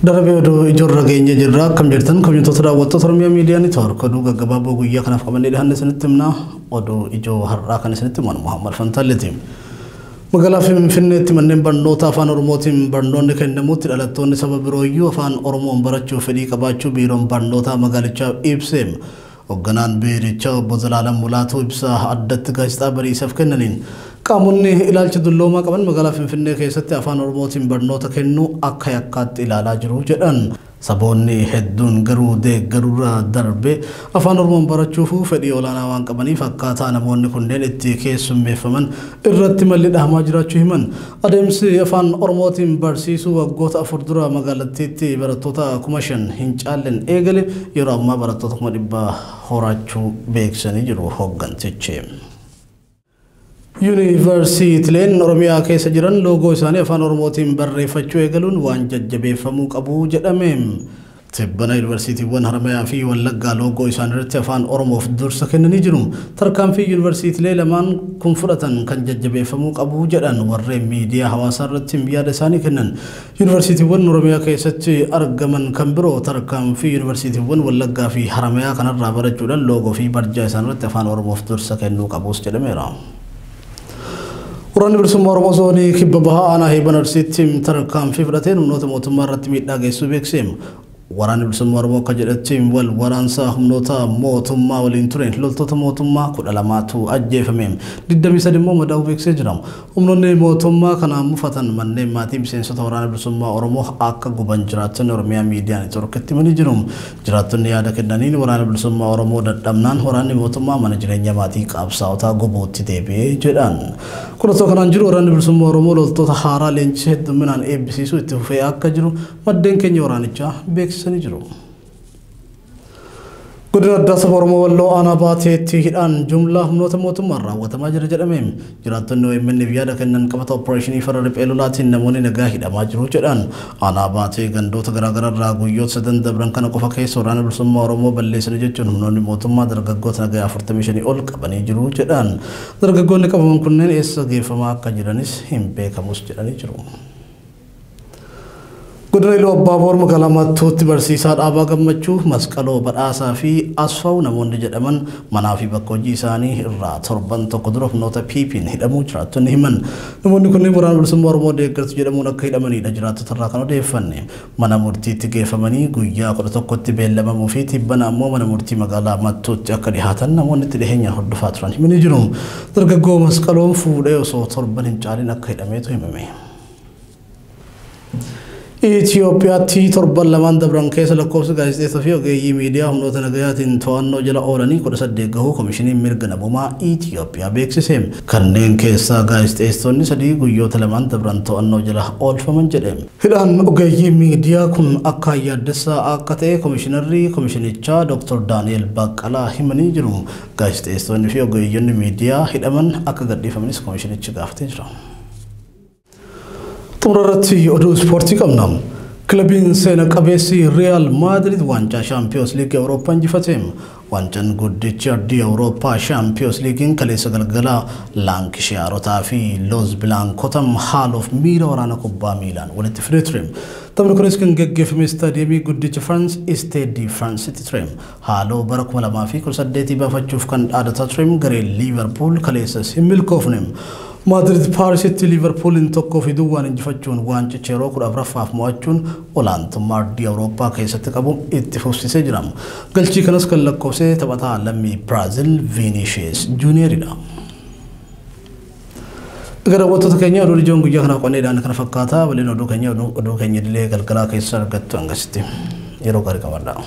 Darbee oduu ijoorra geenye jirra. Akkam jirtan kabajamtoota daawwattoota Oromiyaa Miidiyaa Neetwoork oduu gaggabaaboo guyyaa kanaaf qabannee dhiyaanne isinitti himna. Oduu ijoo har'aa kan isinitti himan Muhammad Fantaalleeti. Magaalaa Finfinneetti manneen barnoota afaan Oromootiin barnoonni kennamutti dhalattoonni saba birooyyuu afaan Oromoon barachuuf fedhii qabaachuu biiroon barnootaa magaalichaa ibse. Hoogganaan biirichaa obbo Zalaalam Mulaatuu ibsa addatti gaazexaa bariisaaf kennaniin qaamonni ilaalcha dulloomaa qaban magaalaa Finfinnee keessatti afaan Oromootiin barnoota kennuu akka yakkaatti ilaalaa jiru jedhan. Saboonni hedduun garuu deeggarurra darbe afaan Oromoon barachuuf fedhii olaanaa waan qabaniif akkaataa namoonni kunneen itti keessummeeffaman irratti malli dhahamaa jiraachuu himan. Adeemsi afaan Oromootiin barsiisuu waggoota 4 dura magaalattiitti barattoota 5,000 hin caallen eegale yeroo ammaa barattoota 100,000 horachuu beeksisanii jiru hooggantichi. Yuunivarsiitileen Oromiyaa keessa jiran loogoo isaanii afaan Oromootiin barreeffachuu eegaluun waan jajjabeeffamuu qabu jedhame. Tibbana yuunivarsiitiiwwan Haramayaa fi Wallaggaa loogoo isaanii irratti afaan Oromoof dursa kennanii jiru. Tarkaanfii yuunivarsiitilee lamaan kun fudhatan kan jajjabeeffamuu qabu jedhan warreen miidiyaa hawaasaa irratti yaada isaanii kennan. Yuunivarsiitiiwwan Oromiyaa keessatti argaman kan biroo tarkaanfii yuunivarsiitiiwwan Wallaggaa fi Haramayaa kanarraa barachuudhaan loogoo fi barjaa isaanii irratti afaan Oromoof dursa kennuu qabus jedhameera. Waraanni bilisummaa Oromoo zoonii kibba bahaa aanaa Heeban Arsiitti tarkaanfii fudhateen humnoota mootummaa irratti miidhaa geessisuu beeksise. Waraanni bilisummaa Oromoo akka jedhetti wal waraansa humnoota mootummaa waliin tureen loltoota mootummaa 12tu ajjeefame. 23 immoo madaa'uu beeksisee jira. Humnoonni mootummaa kanaan mufatan manneen maatii miseensota waraana bilisummaa Oromoo akka guban jiraattonni Oromiyaa Miidiyaa Neetwoorkitti himanii jiru. Jiraattonni yaada kennaniin waraana bilisummaa Oromoo dadhabnaan waraanni mootummaa mana jireenya maatii qabsaa'otaa gubuutti deebi'ee jedhan. Kun osoo kanaan jiru waraanni bilisummaa Oromoo loltoota haaraa leenjisee hedduminaan eebbisiisuu itti fufee akka jiru maddeen keenya waraanichaa beeksisanii jiru. Godina addaa saba Oromoo Walloo aanaa baateetti hidhaan jumlaa humnoota mootummaan raawwatamaa jira jedhame. Jiraattonni OMN yaada kennan qabata opereeshinii farra riphee lolaatiin namoonni nagaa hidhamaa jiru jedhan. Aanaa baatee gandoota garaagaraa irraa guyyoota 3 dabran kana qofa keessa waraana bilisummaa Oromoo balleessanii jechuun humnoonni mootummaa dargaggoota nagaa 45 ol qabanii jiru jedhan. Dargaggoonni qabaman kunneen eessa geeffamaa akka jiranis hin beekamus jedhanii jiru. Godina Iluu Abbaaboor magaalaa Mattuutti barsiisaa Dhaabaa Gammachuu, Masqaloo Badhaasaa fi Asfaw namoonni jedhaman manaa fi bakka hojii isaanii irraa torban tokko dura humnoota PP'n hidhamuu jiraattonni himan. Namoonni kunneen waraana bilisummaa Oromoo deeggartu jedhamuun akka hidhamanidha jiraattota irraa kan odeeffanne. Mana murtiitti geeffamanii guyyaa 11tti beellamamuu fi tibbana ammoo mana murtii magaalaa Mattuutti akka dhihaatan namoonni itti dhiheenyaan hordofaa turan himanii jiru. Dargaggoo Masqaloon fuudhee osoo torban hin caalin akka hidhameetu himame. Itoophiyaatti torban lamaan dabran keessa lakkoofsi gaazexeessaa fi ogeeyyii miidiyaa humnoota nagayaatiin to'annoo jala oolanii 18 gahuu komishiniin mirga namummaa Itoophiyaa beeksise. Kanneen keessaa gaazexeessonni 3 guyyoota lamaan dabran to'annoo jala oolfaman jedhe. Hidhaan ogeeyyii miidiyaa kun akka yaaddessaa akka ta'e komishinarri komishinichaa Dr. Daani'el Baqqalaa himanii jiru. Gaazexeessonni fi ogeeyyonni miidiyaa hidhaman akka gadhiifamanis komishinichi gaafatee jira. Xumura irratti oduu ispoortii qabna. Kilabiin seena qabeessi Real Madrid waancaa Shaampiyoons Liigii Awurooppaa injifate. Waancaan guddichi ardii Awurooppaa Shaampiyoons Liigiin kaleessa galgala Laankishiyaarotaa fi Loos Bilaankota haaloof miira waraana kubbaa miilaan walitti fidee ture. Taphni kunis kan gaggeeffame istaadiyeemii guddicha Firaans Isteedii Firaansitti ture. Haaloo bara 2018 baafachuuf kan dhaadataa ture gareen Liiverpuul kaleessas hin milkoofne. Maadrid Paarisitti Liiverpuulin 1-0 injifachuun waancicha yeroo 14ffaaf mo'achuun olaantummaa ardii Awurooppaa keessatti qabu itti fufsiisee jira. Galchii kanas kan lakkoofse taphataa lammii Biraazil Viinishees Juuniyeridha. Gara daawwattoota keenya oduu ijoon guyyaa kanaaf qonneedhaan kana fakkaata. Waliin oduu keenya idilee galgalaa keessa argattu hangasitti yeroo gaarii qabadhaa.